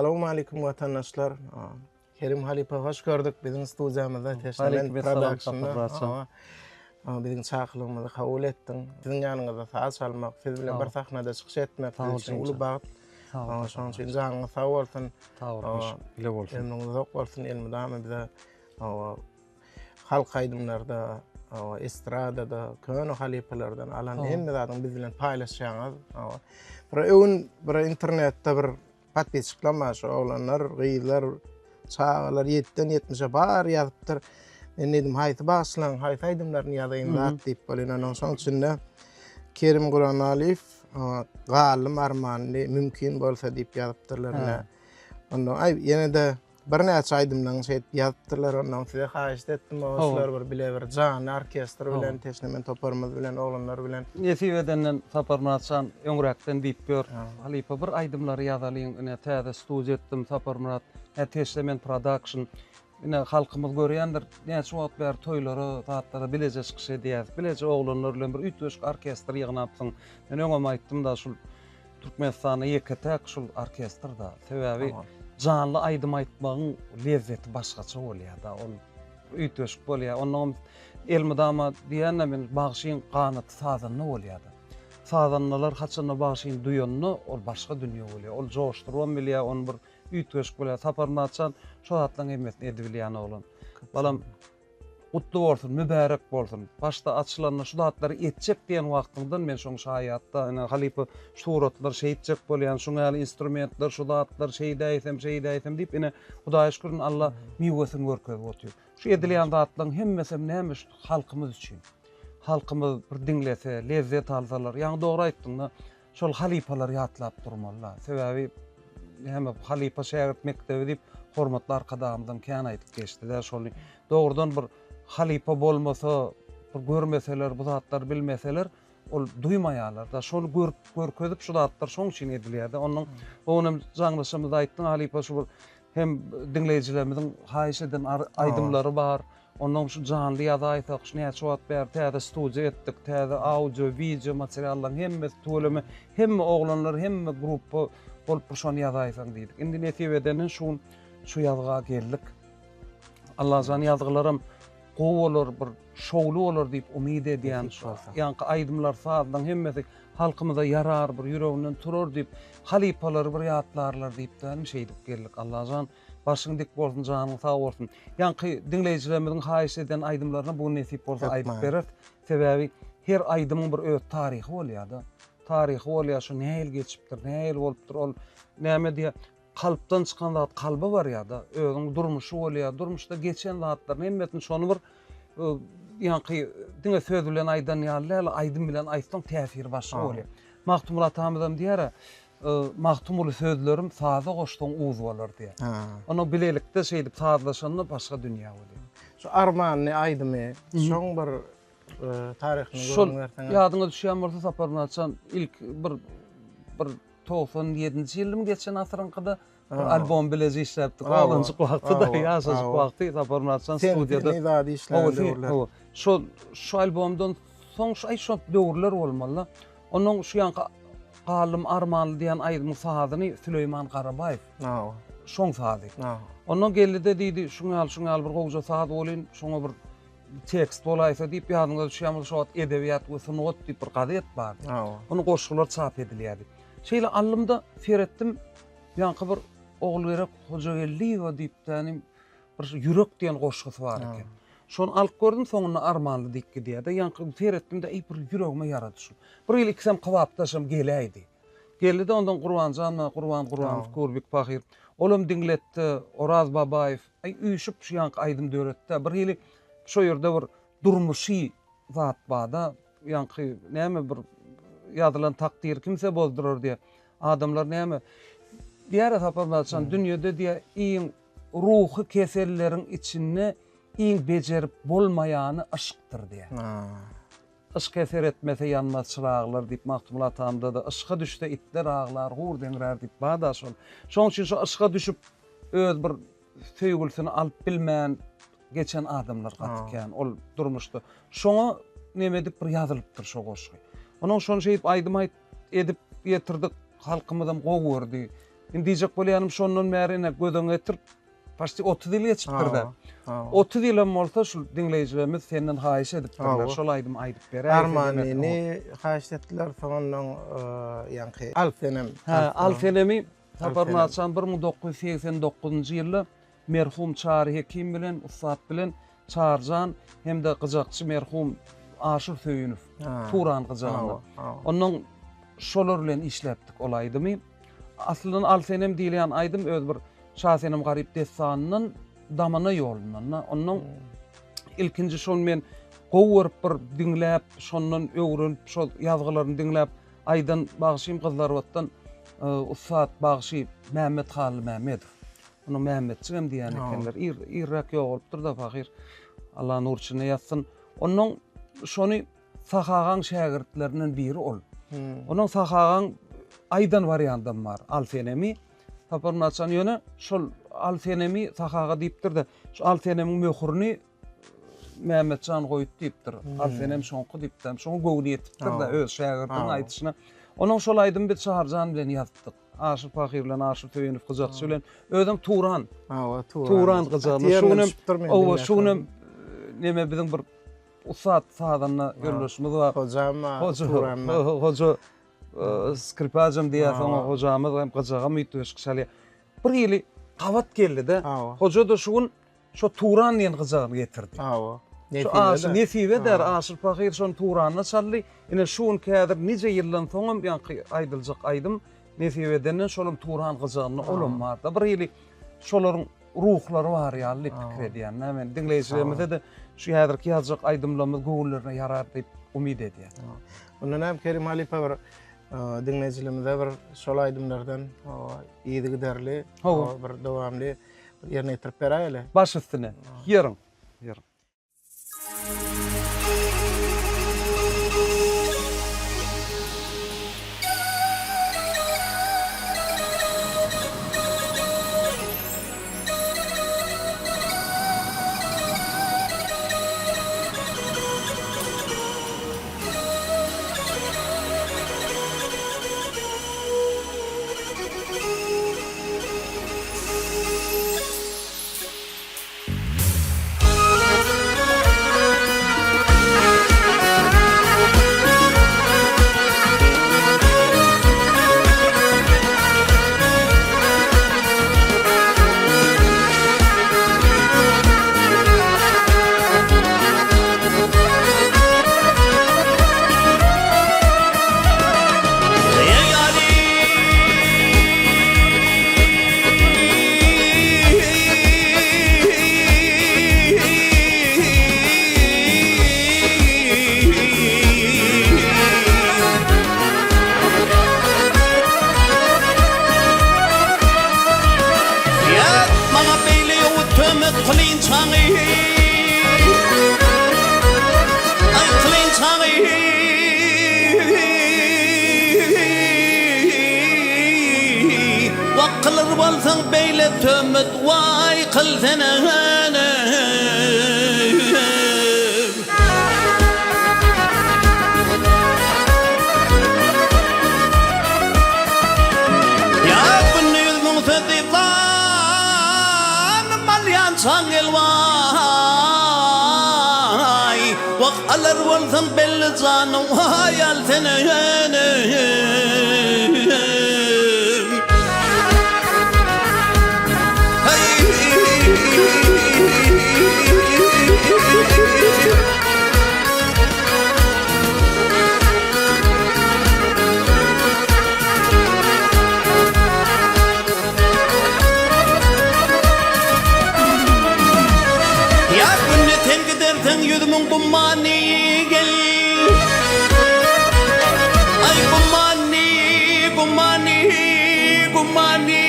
Salowmalikim watandaşlar. Kerim halypa hoş gördük biziň studiýamyzda Teşnemen Productionda. Biziň çakylygymyzy kabul etdiň. Siziň ýanyňyzda saz çalmak, siz bilen bir sahnada çykyş etmek biz üçin uly bagt. Şonuň üçin janyňyz sag bolsun. Sag bol, bile bolsun. Ömrüňiz uzak bolsun, elmydama bize halk aýdymlarda, estradada, köne halypalardan alan hemme zadyňy biz bilen paýlaşýaňyz. Bir öwün bir internetde bir Podpisçiklam bar şu oglanlar, gyzlar, çagalar ýetden ýetmişe bary ýazypdyr. Men diýdim haýsy bagşylaryň haýsy aýdymlaryny ýazaýyn zat diýip bolýan onuň şoň içinde Kerim Guranaliýew Galdym armanly mümkin bolsa diýip ýazypdyrlar. Onda aý ýene-de Birnäçe aýdymlaryny şeýdip ýazypdyrlar, ondan size haýyşt etdim, şular bir bile bir janly orkestr bilen, Teşnemen toparymyz bilen, oglanlar bilen. Nesip edenden Saparmyrat jan öňräkden diýip ýör. Halypa bir aýdymlary ýazalyň, ine täze studiýa etdim Saparmyrat, hä Teşnemen production. Ine halkymyz görýändir, näçe wagt bäri toýlara, zatlara bileje çykyş edýäs, bileje oglanlar bilen bir üýtgeşik orkestr ýygnapsyň. Men öňem aýtdym-da şul Türkmenistanda ýeke-täk şul orkestr-da. Sebäbi janly aýdym aýtmagyň lezzeti başgaça bolýar-da. Ol üýtgeşik bolýar. Onnoňam elmydama diýýän-de men bagşyň ganaty sazanda bolýar-da. Sazandalar haçanda bagşyny duýanda ol başga dünýe bolýar. Ol joşdurybam bilýär, ony bir üýtgeşik bolýar. Saparmyrat jan şo zatlaryň hemmesini edibilýän oglan. Balam Gutly bolsun, mübärek bolsun. Başda açylanda şu zatlary etjek diýen wagtyňdan men şoň şaýatda, ine halypa suratlar şeýtjek bolýan, şuň ýaly instrumentler, şu zatlar şeýdäýsem, şeýdäýsem diýip ine Hudaýa şükür indi Alla miwesini görkezip otyr. Şu edilýän zatlaryň hemmesem näme şu halkymyz üçin. Halkymyz bir diňlese, lezzet alsalar, ýaňy dogry aýtdyňda, Şol halypalary ýatlap durmaly-da. Sebäbi näme halypa şägirt mekdebi diýip hormatly Arkadagymyzam kän aýdyp geçdi-de şony. Dogrudan bir halypa bolmasa, bir görmeseler, bu zatlary bilmeseler, ol duýmaýarlar-da. Şony görüp, görkezip şu zatlar şoň üçin edilýär-de. Onnoň o günem jaňlaşamyzda aýtdyň halypa şu bir Hem diňleýjilerimiziň haýyş eden aýdymlary bar. Onnoň şu janly ýazaýsak, şu näçe wagt bäri täze studiýa etdik, täze audio, wideo materiallaryň hemmesi tüweleme, hemme oglanlar, hemme gruppa bolup bir şony ýazaýsaň diýdik. Indi nesip edenden şu gün şu ýazga geldik. Allajan ýazgylaram gowy bolar, bir şowly bolar diýip umyt edýän. Ýaňky aýdymlar, sazlaryň hemmesi halkymyza ýarar, bir ýüreginden turar diýip, halypalary bir ýatlarlar diýip dänim şeýdip geldik. Allajan başyň dik bolsun, janyň sag bolsun. Ýaňky diňleýjilerimiziň haýyş eden aýdymlaryny bu gün nesip bolsa aýdyp bereris. Sebäbi her aýdymyň bir öz taryhy bolýar-da. Taryhy bolýar, şu nähili geçipdir, nähili bolupdyr, ol näme diýýär, Kalpdan çykan zat kalba barýar-da, özüň durmuşy bolýar, durmuşda geçen zatlaryň hemmesini şony bir ýaňky diňe söz bilen aýdan ýaly däl, aýdym bilen aýtsaň täsiri başga bolýar. Magtymguly atamyzam diýýär-ä, Magtymguly sözlerim saza goşsaň uz bolar diýýär. Onuň bilelikde şeýdip sazlaşanda başga dünýä bolýar. Şu Armanly aýdymy, şoň bir taryhyny gürrüň berseňiz. Ýadyňa düşýän bolsa Saparmyrat jan, ilk bir bir 97-nji ýylmy geçen asyryňkyda bir albom bileje işläpdik. Oglanjyk wagty-da, ýaşajyk wagty Saparmyrat jan studiýada. Sen zady işlän döwürler. Şo şu albomdan soň şu aý şo döwürler bolmaly. Ondan şu ýanky Galdym armanly diýen aýdymyň sazyny Süleýman Garabaýew. Şoň sazy. Ondan geldi-de diýdi, şuň ýaly, şuň ýaly bir gowja saz bolyn, şoňa bir tekst bolaýsa diýip ýadyňyza düşýän bolsa şo wagt Edebiýat we sungat diýip bir gazet bardy. Onda goşgular çap edilýärdi. Şeýle aldym-da seretdim, ýaňky bir Ogulgerek Hojageldiýewa diýip dänim bir Ýürek diýen goşgusy bar eken. Şony alyp gördüm, soňunda Armanly diýip gidýär-de. Ýaňky seretdim-de, eý bir ýüregime ýarady şu. Bir ýyl ikisem kybapdaşam geläýdi. Geldi-de ondan Gurbanjan, Gurban Gurbanow, Kurbik pahyr. Olam diňletdi, Oraz Babaýew. Aý üýşüp şu ýaňky aýdym döretdä. Bir hili şo ýerde bir durmuşy zat bada. Ýaňky näme bir ýazylan takdyry kimse bozdurar diýä. Adamlar näme diýär Saparmyrat jan dünýede diýä iň ruhy keselleriň içinde iň bejerip bolmaýany yşkdyr diýä. Yşk eser etmese ýanmaz çyraglar diýip Magtymguly atamda-da yşka düşse itler aglar, hur deňrär diýip bar-da şol. Şonuň üçin şo yşka düşüp öz bir söýgülisini alyp bilmän geçen adamlar gaty kän ol durmuşda. Şoňa neme edip bir ýazylypdyr şo goşgy. Onuň şony şeýdip aýdym aýt edip ýetirdik, halkymyzam gowy gördi. Indi diýjek bolýanym şondan bäri ine göz öňüne getir Paçti 30 ýyl geçipdir-de. 30 ýylam bolsa şul diňleýjilerimiz senden haýyş edipdirler. Şol aýdymy aýdyp beräý. Armanyny haýyş etdiler, soňundan ýaňky Al senem. Hä, Al senemi Saparmyrat han 1989-njy ýylda merhum Çary Hekim bilen, ussat bilen Çaryjan hem-de gyjakçy merhum Aşyr Söýünow, Turan gyjagynda. Ondan şolar bilen işläpdik ol aýdymy. Aslyndan Al senem diýilýän aýdym öz bir Şasenem Garyp dessanyndan Damana ýolundan-da. Ondan ilkinji şony men gowy görüp bir diňläp, şondan öwrenip, şol ýazgylaryny diňläp aýdan bagşym Gyzlarbatdan e, ussat bagşy Mämmet Hallymämmedow. Ony Mämmetjigem diýýän ekenler. Ir, irräk ýogalypdyr-da pahyr. Allah nur içinde ýatsyn. Ondan şony Sahagaň şägirtlerinden biri ol. Onuň Sahagaň aýdan wariandam bar. Al senemi Saparmyrat han ýöne şol al senemi Sahaga diýipdir-de, şu al senemiň möhürini Mämmetjan goýup diýipdir. Al senem şoňky diýipdir. Şoňa göwni ýetipdir-de öz şägirdiniň aýdyşyna. Onuň şol aýdymy biz Çaryjan bilen ýazypdyk. Aşyr pahyr bilen Aşyr Söýünow gyjakçy bilen. Özem Turan. Hawa, Turan. Turan gyjagyny. Şu günem, owa, şu günem neme biziň bir Ussat sazanda ýoldaşymyz bar. Hojam bar. Hoja, hoja skripajam diýýär, oňa hojamyz hem gyjagam üýtgeşik çalýar. Bir hili gabat geldi-de. Hoja-da şu gün şo Turan diýen gyjagyny getirdi. Hawa. Şu Aşyr nesibe eder, Aşyr pahyr şony Turanda çaldy. Ine şu gün häzir nije ýyldan soňam ýaňky aýdyljak aýdym nesip edenden şolam Turan gyjagynda olam bar-da. Bir hili şolaryň ruhlary bar ýaly diýip pikir edýän. Näme diňleýjilerimize-de şu häzirki ýazjak aýdymlarymyz göwünlerine ýarar diýip umyt edýän. Ondan hem Kerim halypa bir diňleýjilerimize bir şol aýdymlardan yzygiderli bir dowamly ýerine ýetirip beräýeli. Baş üstüne. Ýörüň. Ýörüň. Kylar bolsaň beýle töhmet waý kyl sen-ä. Ýa günde 100.000 söz diýip ganym alýançaň gel waý. Wah alar bolsaň belli janyň waý al sen-ä. Ýa günde sen giderseň ýüzümiň gummany gel Aý gummany gummany gummany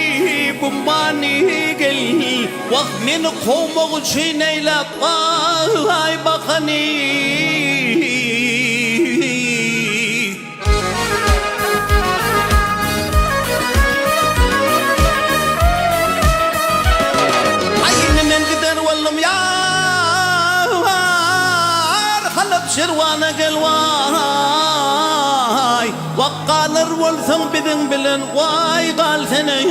gummany gel Wah meni kowmak üçin eýläp aý bakany. Aý indi men gider boldum ýar Halap Şirwana gel waý Wah. Wah galar bolsaň biziň bilen waý gal senem.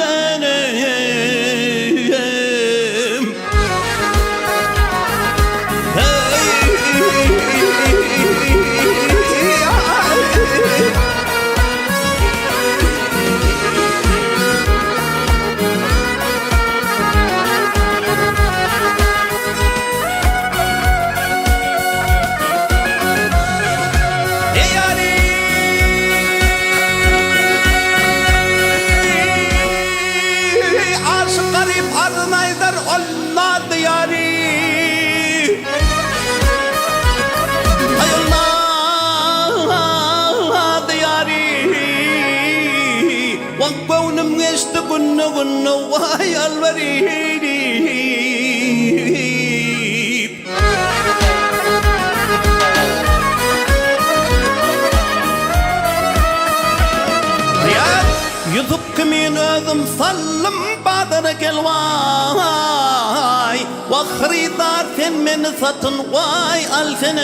Aşyk garyp arzyn aýdar ol nady ýary. Aý ol nady ýary. Wah göwnüm geçdi günde-günde waý ýalbaryp. Ýusup kimin özüm saldym bazara gel waý Wah hyrydar sen meni satyn waý al sen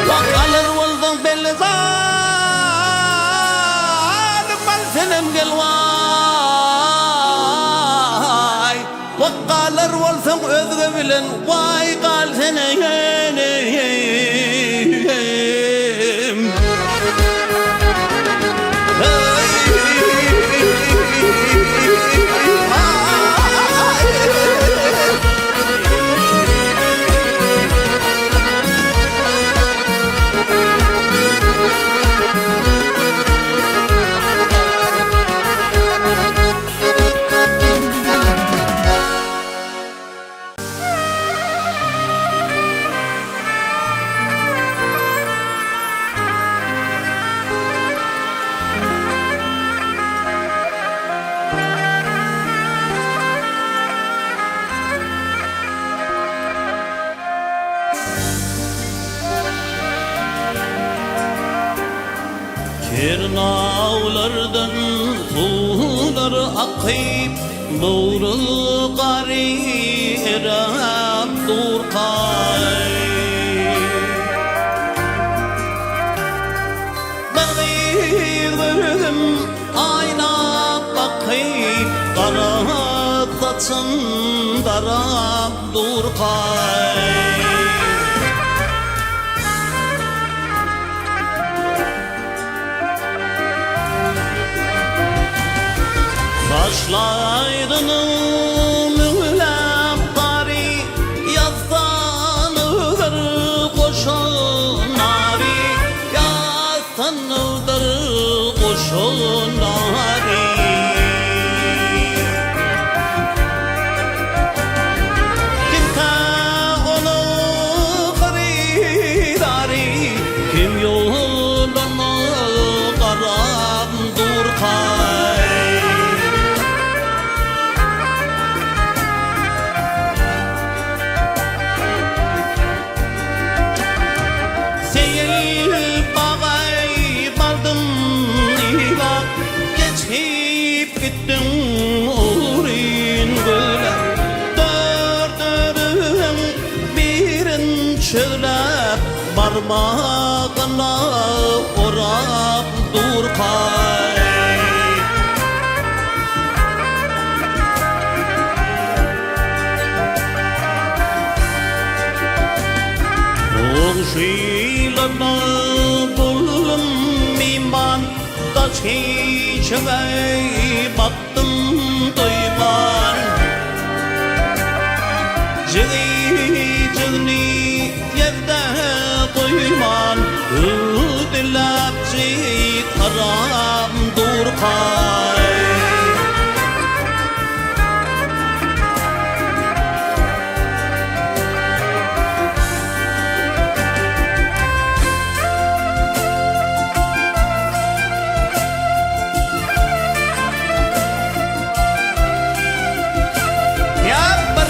Wah alar bolsaň belli zalym al senem gel waý Wah galar bolsaň özge bilen waý gal senem. Kernawlardan suwlar akyp, Nowruz gary eräp durkaý. Bir gyz gördüm aýna bakyp, Gara saçyn darap durkaý. Saçlarynyň müňläp gary, Ýassanypdyr goşa nary, Ýassanypdyr goşa nary. Kimkä onuň hyrydary, Kim ýoluna garap durkaý. Seýil bagay bardym yla, Geçip gitdiň ogryn gözläp. Dördüň birin çözläp, Barmagyna orap durkaý. Goňşylarda boldum myhman, Daş içiňe bakdym doýman. Jigi-jigini ýerde goýman, Hüwdüläp jykaram durkaý. Ýa bir.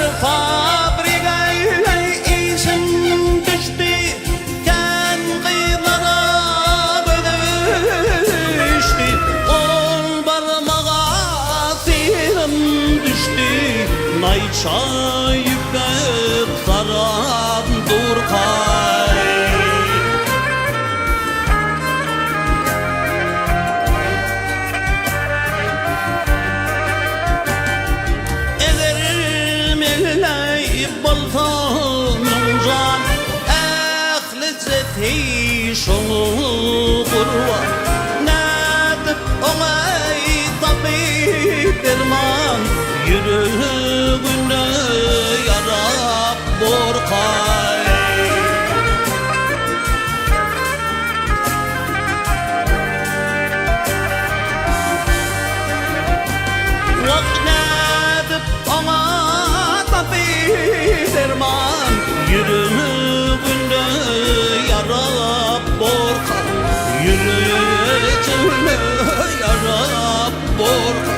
Naýça ýüpek sarap durkaý. Eger melleý bolsa müň jan, Ählijesi şoňa gurban. Nädip oňa tapyp derman, Ýüreginde ýarap borkaý. Wah nädip oňa tapyp derman, Ýüreginde ýarap borka, Ýüreginde ýarap borka.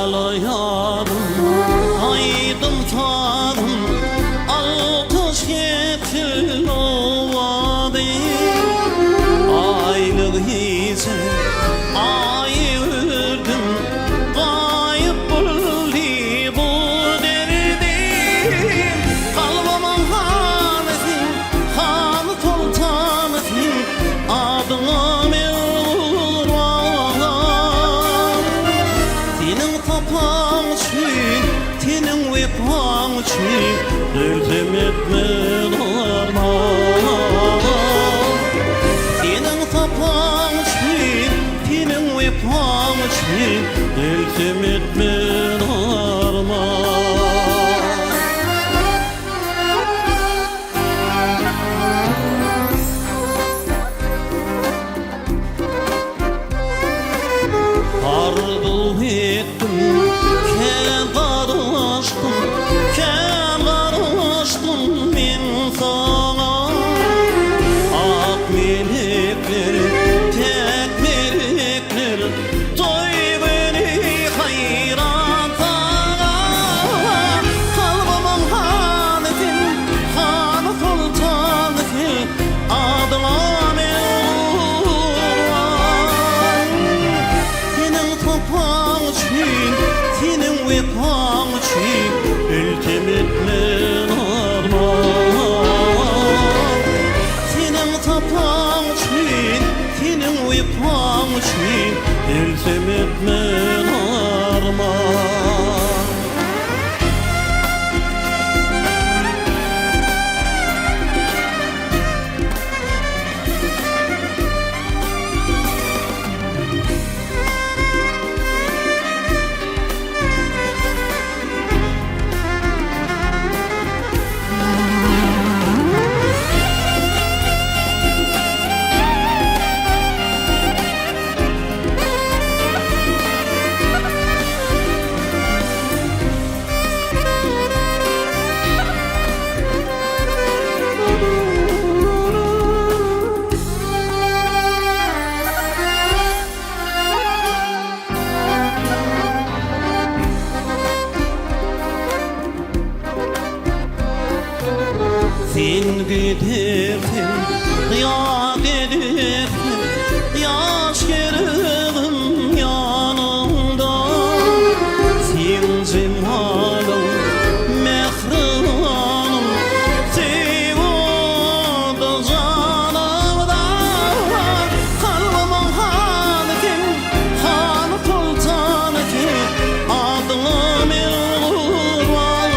Aglaýaryn, aýdym-sazym, Alkyş getir owazy. Aýly gije, aýy gördüm, Gaýyp boldy bu derdim. Kalbymyň hany sen, hany soltany sen, Adyňa men gurban. Seniň sapaň üçin, seniň wepaň üçin, Ölsem etmen arman. Seniň sapaň üçin, seniň wepaň üçin, Ölsem etmen arman. Arzuw etdim, kän garaşdym, Kän garaşdym men saňa. Ak melekler, päk melekler, Toý güni haýran saňa. Kalbymyň hany sen, hany soltany sen, Adyňa men gurban. Seniň sapaň üçin, seniň wepaň üçin, Ölsem etmen arman. Seniň sapaň üçin, seniň wepaň üçin, Ölsem etmen arman. Sen gidersen, ýat edersen, Ýaş geregim ýanyňda. Seň jemalyň, mähribanyň, Söýgi ody janymda. Kalbymyň hany sen, hany soltany sen, Adyňa men gurban.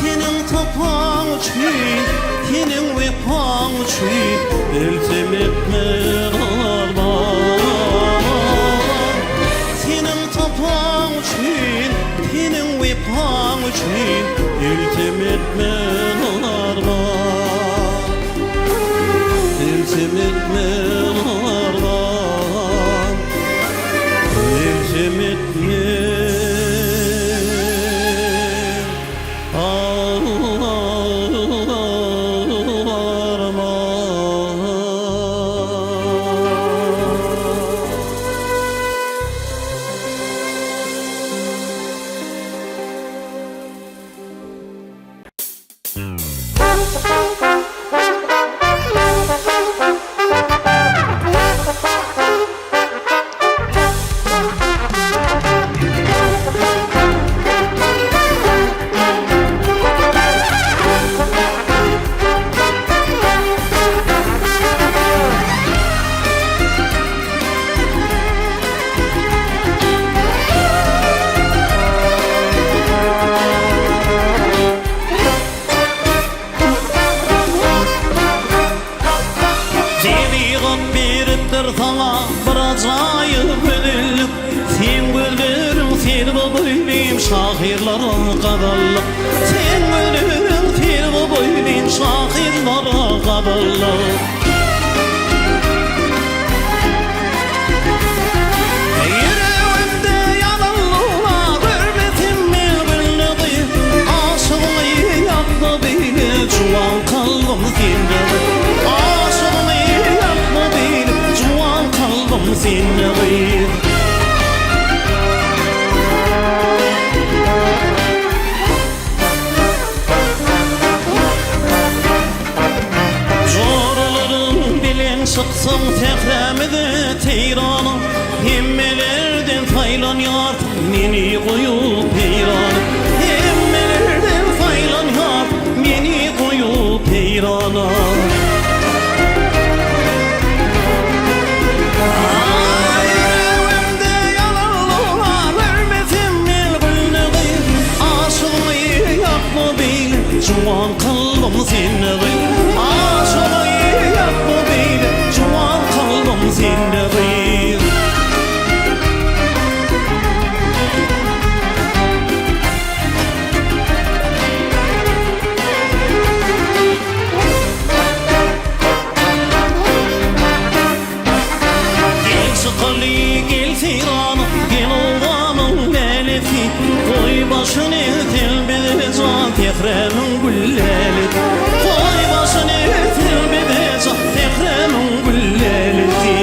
Seniň sapaň üçin. Seniň wepaň üçin ölsem etmen arman. Seniň tapaň üçin, seniň wepaň üçin ölsem etmen arman. Ölsem etmen arman. Ölsem etmen Tebigat beripdir saňa bir ajaýyp gözellik, Seň gözleriň selbi boýlym şahyrlara gazallyk. Seň gözleriň selbi boýlym şahyrlara gazallyk. Ýüregimde ýalanlyga görmesin men günlügi, Aşygyňy ýatla beýle juwan kalbym sende. Aşygyňy ýatla beýle juwan kalbym sende gyz. Joralaryň bilen çyksaň sährämize seýrana, Hemmelerden saýlanýarsyň meni goýup heýrana. Hemmelerden saýlanýarsyň meni goýup heýrana. Ýüregimde ýalanlyga görmesem men gülli gyz, Aşygymy ýatma beýle juwan kalbym sende gyz. Aşygymy ýatma beýle juwan kalbym sende gyz. Gel çykaly, gel seýrana, gel obamyň lälesi, Goý başyny egsin bize jan sährämiň gül lälesi. Goý başyny egsin bize jan sährämiň gül lälesi.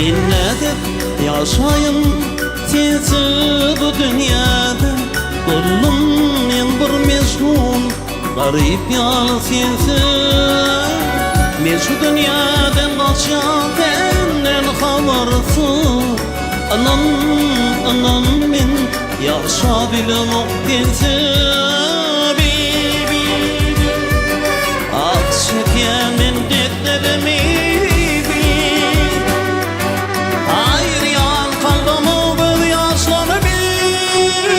Men nädip ýaşaýyn sensiz bu dünýäde Boldum men bir mejnun garyp ýaly sensiz Men şu dünýäden gaçýan senden habarsyz Ynan, ynan men ýaşabilemok sensiz Bi, bi, bi Ah çekýän men dertlerimi bil Aýyrýan kalbymyň göz ýaşlary bil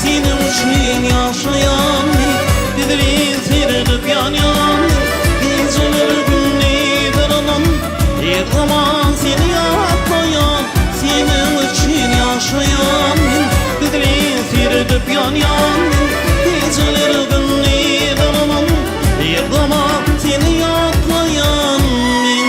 Seniň üçin ýaşaýan men Gizlin seredip ýanýan men Gijeler gündiz yranan Her zaman seni ýatlaýan Seniň üçin ýaşaýan men Gizlin seredip ýanýan men Gijeler gündiz yranan Her zaman seni ýatlaýan men.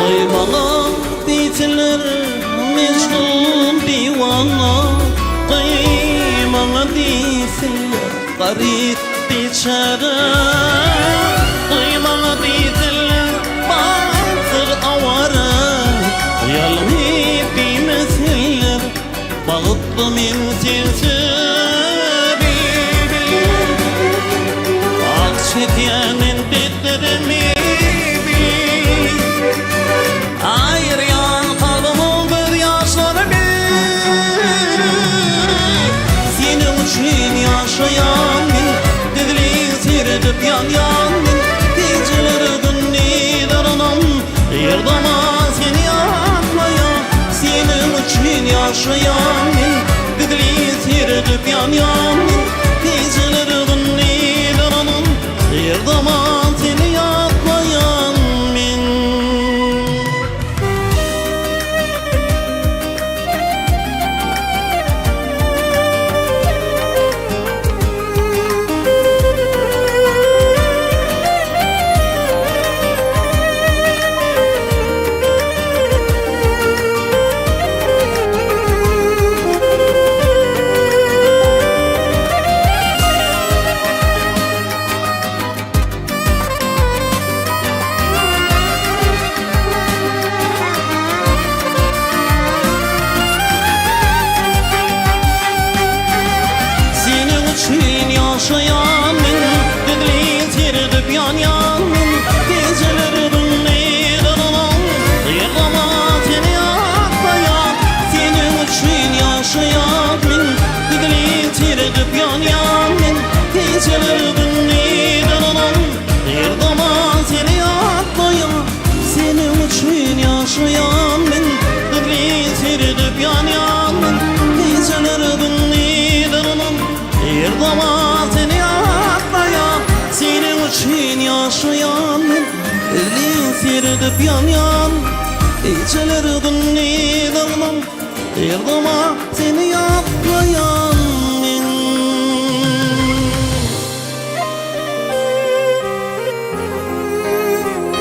Goý maňa diýsinler Mejnun diwana, Goý maňa diýsinler garyp biçäre, Goý maňa diýsinler bagtsyz awara, Ýalňyz diýmesinler Bagtly men sensiz bil. Ah çekýän men dertlerimi bil. Aýyrýan kalbymyň gözýaşlary bil. Seniň üçin ýaşaýan men, gizlin seredip ýanýan men, Gijeler gündiz aranam, her zaman seni ýatlaýan. Seniň üçin ýaşaýan men, gizlin seredip ýanýan men, Gijeler gündiz aranam, her zaman seni ýatlaýan men. Seniň üçin ýaşaýan men, Gizlin seredip ýanýan men, Gijeler gündiz yranan, Ýyglama seni ýatlaýan. Seniň üçin ýaşaýan men, Gizlin seredip ýanýan men, Gijeler gündiz yranan, Her zaman seni ýatlaýan. Seniň üçin ýaşaýan men, Gizlin seredip ýanýan men, Gijeler gündiz yranan, Her zaman seni ýatlaýan. Seniň üçin ýaşaýan men, Gizlin seredip ýanýan, Gijeler gündiz yranan, Her zaman seni ýatlaýan men.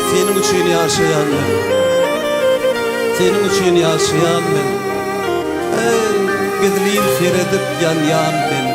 Seniň üçin ýaşaýan men. Seniň üçin ýaşaýan men. Eý, gizlin seredip ýanýan men.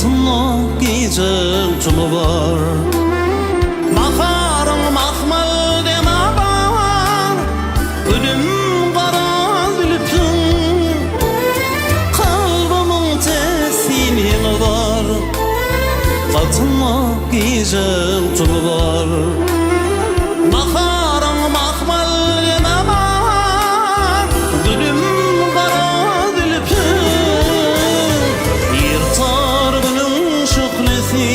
Gatynda gijäň tümi bar. Baharyň mahmal demi bar. Gülüm gara zülpüň. Kalbymyň täsin ýeňi bar. Gatynda gijäň tümi bar. Baharyň mahmal demi bar. Gülüm gara zülpüň. Ýyrtar günüň şöhlesi.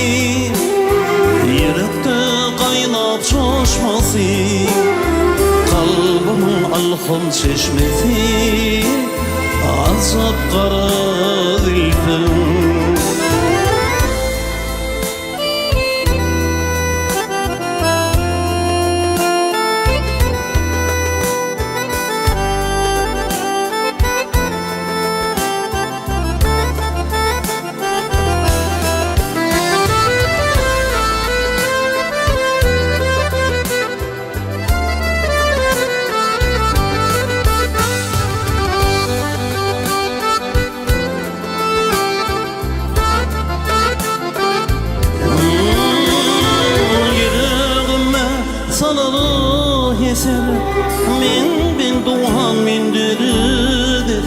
Ýürekde gaýnap joşmasy. Kalbymyň ylham çeşmesi. Ajap gara zülpüň. Ýüregime salaly heser, Men benduwan, men deridir.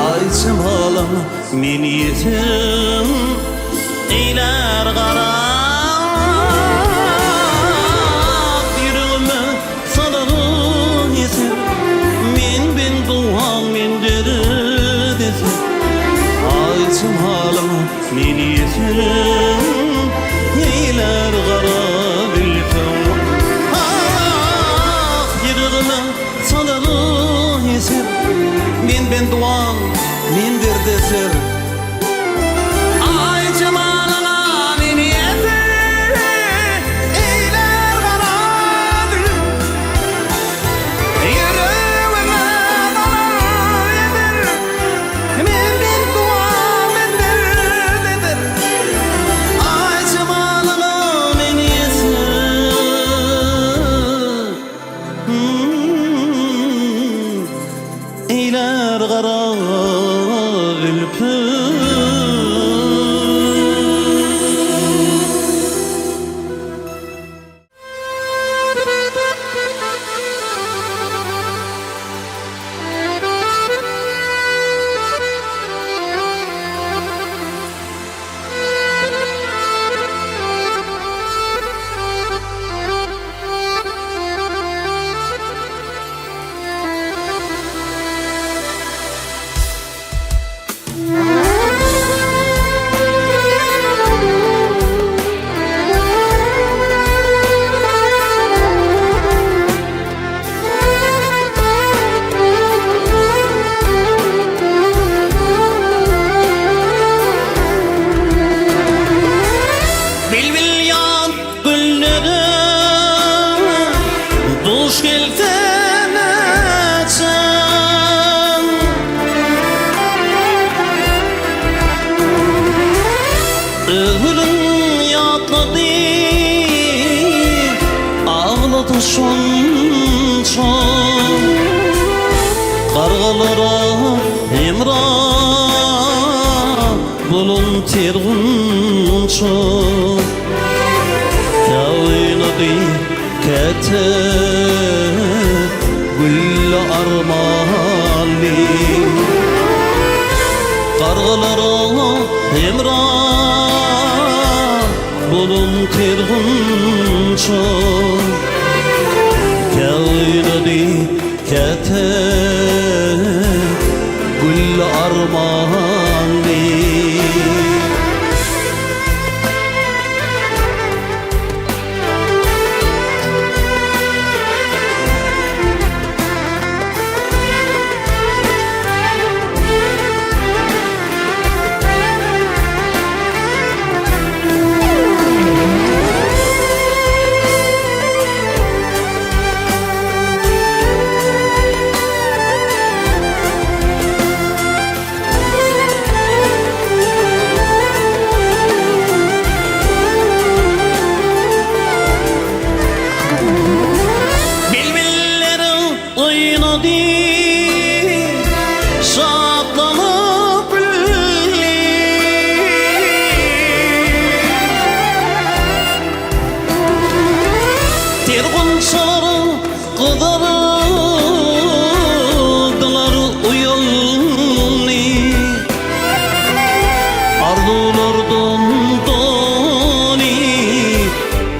Aý jemalyň meni ýetim eýlär garak. Ýüregime salaly heser, Men benduwan, men deridir. Aý jemalyň meni ýetim eýlär gara zülpüň. Ah, ýüregime salaly heser, Men benduwan, men derdeser. Aý jemalyňa meni ýetim eýlär gara zülpüň. Ýüregime salar ýeser, Men benduwan, men derdeser. Aý jemalyňa meni ýetim eýlär gara zülpüň. Bilbil ýan güllere duş gelse nätseň? Öz gülün ýatlady, aglady şonça. Gargalara hemra bolan ter gunça. Kä oýnady, käte gülle armanly. Gargalara hemra bolan ter gunça. Kä oýnady, käte gülle armanly.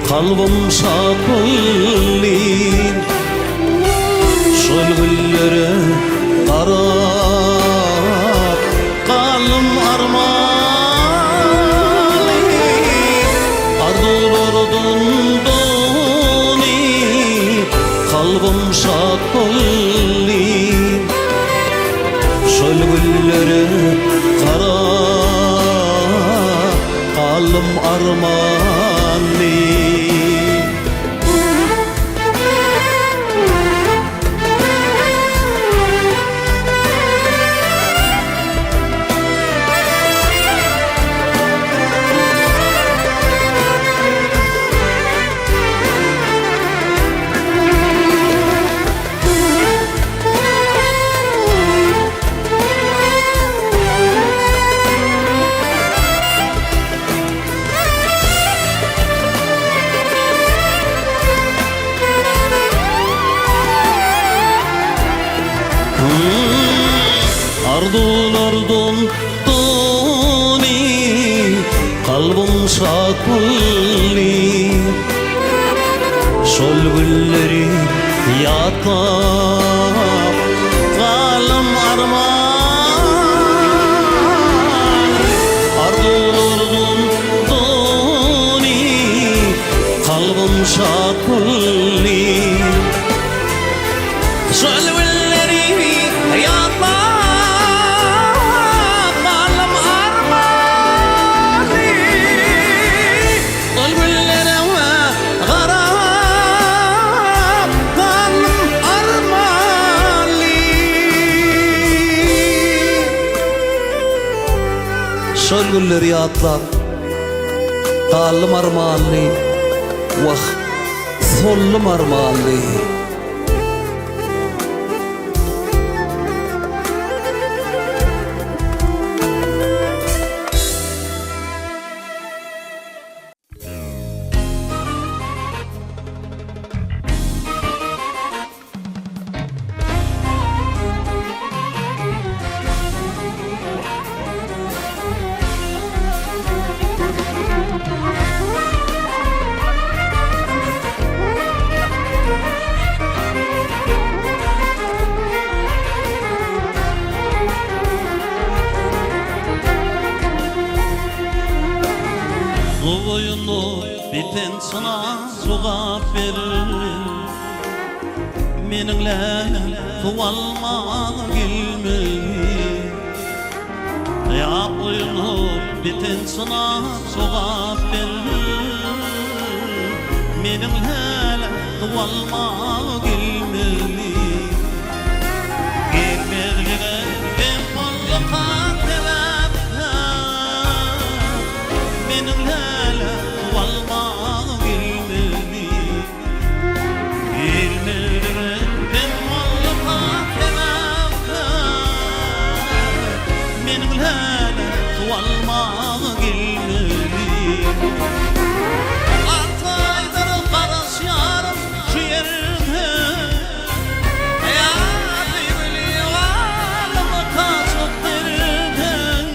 Kalbym şat boldy. Şol güllere garap galdym armanly. Arzuwlardan doly kalbym şat boldy. Şol güllere garap galdym armanly. Arzuwlardan doly kalbym şat boldy. Şol günleri ýatlap galym arman. Arzuwlardan doly kalbym şat boldy. Şol günleri ýatlap galym armanly. Ol günlere garap galdym armanly. Şol günleri ýatlap galdym armanly. Wah, soldum armanly. Suw boýunda biten çyna jogap berer. Meniň läläm suw almaga gelmeli. Ýap boýunda biten çyna jogap berer. Meniň läläm suw almaga gelmeli. Gelmezlige hem bolduka sebäpkä. Meniň läle suw almaga gelmeli. Gelmezlige hem bolduka sebäpkä. Meniň läle suw almaga gelmeli. Alty aýdyr garaşýaryn şu ýerde. Ýa söýgüli galmyka çok derden.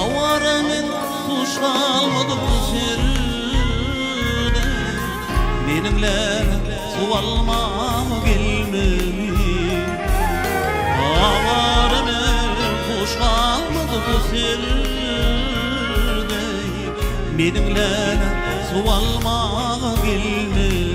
Awara men huş galmady bu serde. Meniň läle suw almaga gelmeli. Awara men huş galmady bu serde. Meniň läle suw almaga gelmeli.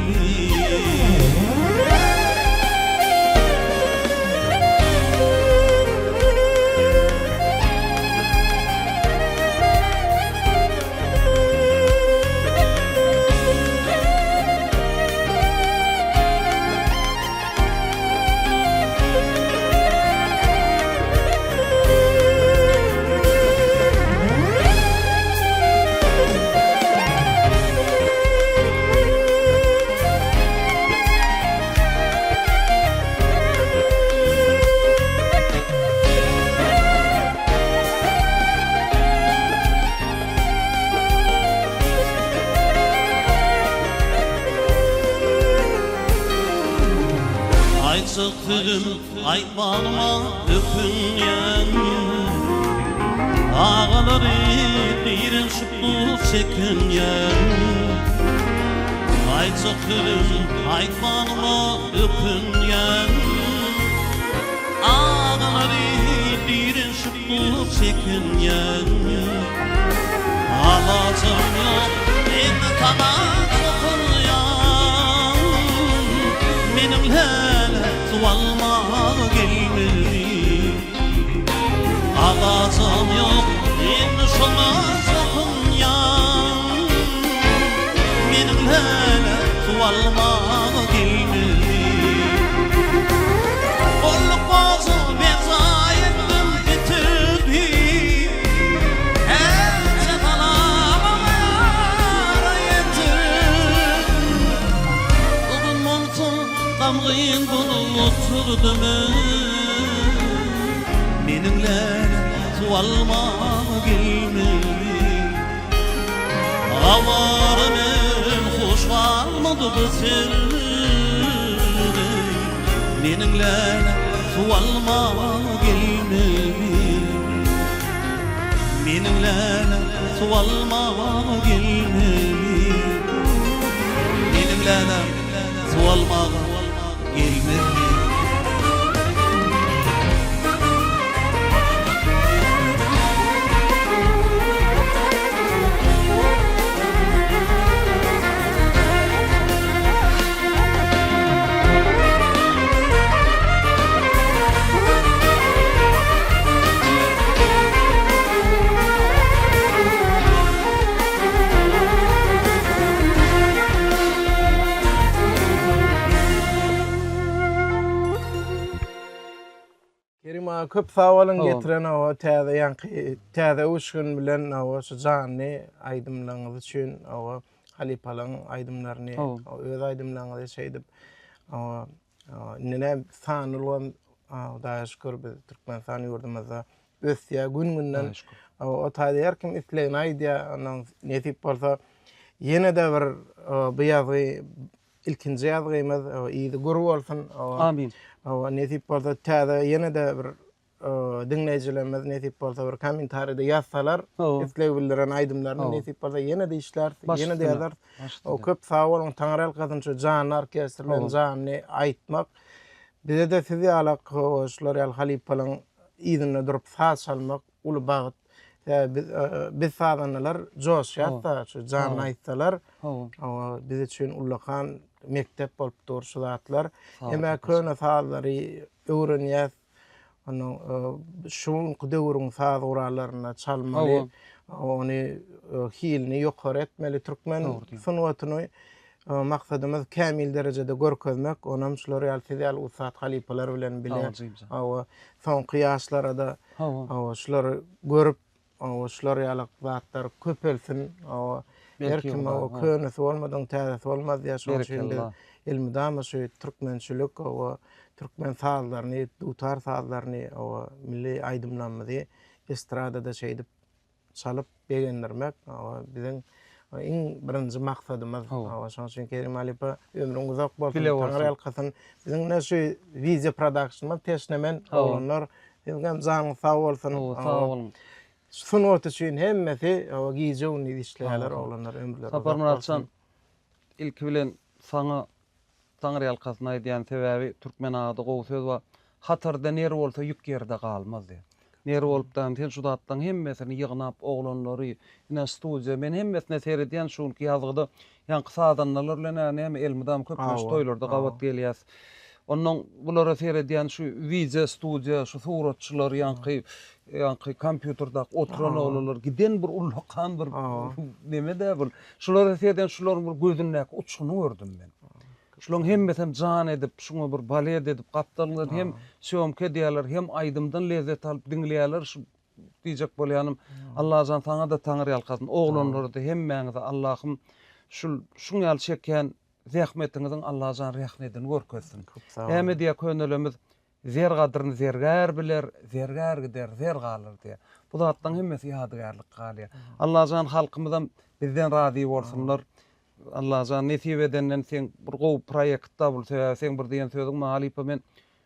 Aýtjak sözüm aýtmanyma ökünýän. Agalary direnşip dur çekinýän. Aýtjak sözüm aýtmanyma ökünýän. Agalary direnşip dur çekinýän. Alajym ýok men saňa çokunýan. Meniň läle suw almaga gelmeli. Alajym ýok men şoňa çokunýan. Meniň läle suw almaga gelmeli. Gulluk borjum berjaý etdim bitirdi. Äçe salamym ýara ýetirdim. Bu gün bolsa gamgyn bolup oturdym. Meniň läle suw almaga gelmeli. Awara men hoş galmady bu serde Meniň läle suw almaga gelmeli Meniň läle suw almaga gelmeli Meniň läle suw almaga gelmeli. Kerim aga köp sag boluň getiren owa täze ýaňky täze öwüşgin bilen owa şu janly aýdymlaryňyz üçin owa halypalaryň aýdymlaryny öz aýdymlaryňyzy şeýdip owa indi näme sanly ulgam Hudaýa şükür biz Türkmenistan ýurdumyzda ösýär gün-günden. O taýda her kim islegini aýdýar. Ondan nesip bolsa ýene-de bir bu ýazgy ilkinji ýazgymyz yzy gür bolsun. Amin. Nesip bolsa täze ýene-de bir diňleýjilerimiz nesip bolsa bir kommentariýada ýazsalar isleg bildiren aýdymlaryny nesip bolsa ýene-de işläris, ýene-de ýazarys. Köp sag boluň, Taňryýalkasyn şu janly orkestr bilen janly aýtmak. Bize-de siz ýalak şular ýaly halypalaryň yzynda durup saz çalmak uly bagt. Sebäbi biz biz sazandalar joşýas-da, şu janly aýtsalar, hawa, biz üçin ullakan mekdep bolup dur şu zatlar. Hem-ä köne sazlary öwrenýäs, Onuň şu günki döwrüň saz gurallarynda çalmaly, ony hilini ýokary etmeli. Türkmen sungatyny maksadymyz kämil derejede görkezmek. Onam şular ýaly siz ýaly ussat halypalar bilen bile. Hawa, soňky ýaşlara-da hawa, şulary görüp Hawa, şular ýaly zatlar köpelsin. Hawa, her kim hawa, könesi bolmadygyň täzesi bolmaz diýýär. Şonuň üçin biz elmydama şu türkmençilik, hawa, türkmen sazlaryny, dutar sazlaryny, hawa, milli aýdymlarymyzy estradada şeýdip çalyp begendirmek, hawa, biziň iň birinji maksadymyz. Hawa, şonuň üçin Kerim halypa ömrüň uzak bolsun, Taňry ýalkasyn. Biziň ine şu wideo prodakşnymyz Teşnemen oglanlar Siziňem janyňyz sag bolsun. Hawa, sag boluň. Sungat üçin hemmesi gije-gündiz işleýärler oglanlar ömürleri uzak bolsun. Saparmyratjan ilki bilen saňa taňryýalkasyn aýdýan sebäbi türkmen agada gowy söz bar hatarda ner bolsa ýük ýerde galmaz diýen. Ner bolupdam sen şu zatlaň hemmesini ýygnap oglanlary ine studiýa men hemmesine seredýän şu günki ýazgyda Ýaňky sazandalar bilen-ä näme elmydam köplenç toýlarda gabat gelýäs. Onnoň bulara seredýän şu wideo studiýa, şu suratçylar ýaňky ýaňky kompýuterdaky oturan oglanlar giden bir ullakan bir neme-dä bul. Şulara seredýän şularyň bir gözündäki uçguny gördüm men. Şularyň hemmesem jan edip, şuňa bir balet edip gapdalyndan hem sýomka edýärler, hem aýdymdan lezzet alyp diňleýärler. Şu Diýjek bolýanym Allajan saňada Taňry ýalkasyn oglanlarada hemmäňize Allahym şul şuň ýaly çekýän zähmetiňiziň Allajan rehnedini görkezsin. Näme diýýär könelerimiz zer gadryny zergär biler zergär gider zer galar diýýär. Bu zatlaryň hemmesi ýadygärlik galýar. Allajan halkymyzam bizden razy bolsunlar. Allajan nesip edenden seň bir gowy proýekt da bul sebäbi seň bir diýen sözüň maňa halypa men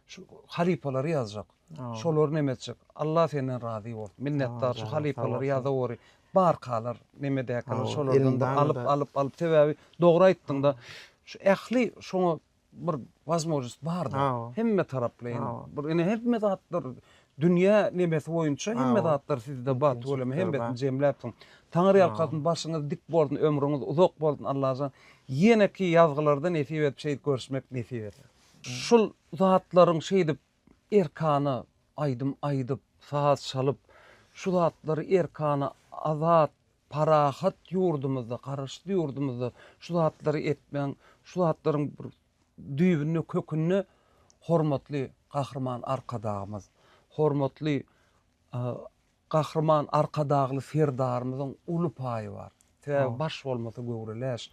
Şu halypalary ýazjak. Şolary neme etjek. Allah senden razy bolsun. Minnetdar şu halypalary ýazaweri. Barkalar nemedäkiler şolardan bir alyp alyp alyp sebäbi dogry aýtdyňda. Şu ähli şoňa bir wazmožnost barda. Hemme taraplaýyn. Bir ine hemme zatlar dünýä nemesi boýunça hemme zatlar sizde bar tüweleme hemmesini jemläpsiň. Taňry ýalkasyn başyňyz dik bolsun ömrüňiz uzak bolsun Allajan ýeneki ýazgylarda nesip edip şeýdip görüşmek nesip etsin. Şul zatlaryň şeýdip erkana aýdym aýdyp saz çalyp şu zatlary erkana azat Parahat ýurdumyzda, Garaşsyz ýurdumyzda şu zatlary etmegiň, şu zatlaryň bir düýbünde, kökünde hormatly Gahryman Arkadagymyz, hormatly Gahryman Arkadagly Serdarymyzyň uly paýy bar. Sebäbi baş bolmasa göwre läş.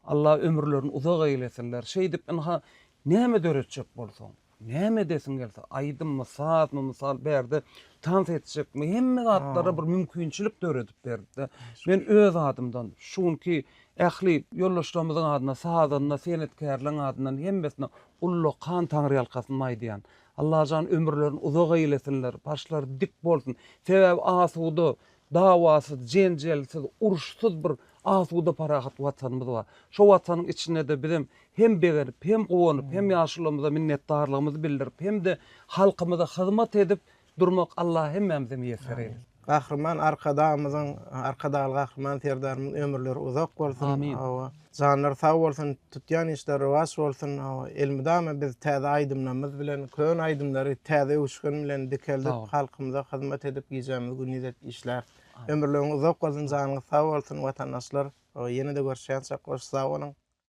Allah ömürlerini uzak eýlesinler. Şeýdip ynha näme döretjek bolsaň, Näme edesiň gelse, aýdymmy, sazmy, mysal bärde tans etjekmi, hemme zatlara bir mümkinçilik döredip berdi-de. Men öz adymdan, şu günki ähli ýoldaşlarymyzyň adyndan, sazanda, senetkärleriň adyndan hemmesine ullakan taňryýalkasyn aýdýan. Allajan ömürlerini uzak eýlesinler, başlary dik bolsun. Sebäbi asuda, dawasyz, jenjelsiz, uruşsyz bir asuda parahat Watanymyz bar. Şo Watanyň içinde-de bizem hem begenip, hem guwanyp, hem ýaşulymyza minnetdarlygymyzy bildirip, hem-de halkymyza hyzmat edip durmak Allah hemmämize miýesser eylesin. Gahryman Arkadagymyzyň, Arkadagly Gahryman Serdarymyzyň ömürleri uzak bolsun. Amin. Hawa. Janlary sag bolsun, tutýan işleri rowaç bolsun. Hawa, elmydama biz täze aýdymlarymyz bilen, köne aýdymlary täze öwüşgin bilen dikeldip, halkymyza hyzmat edip, gijämizi gündiz edip işläris. Ömürleriňiz uzak bolsun, janyňyz sag bolsun, watandaşlar. Ýene-de görüşýänçäk, hoş sag boluň.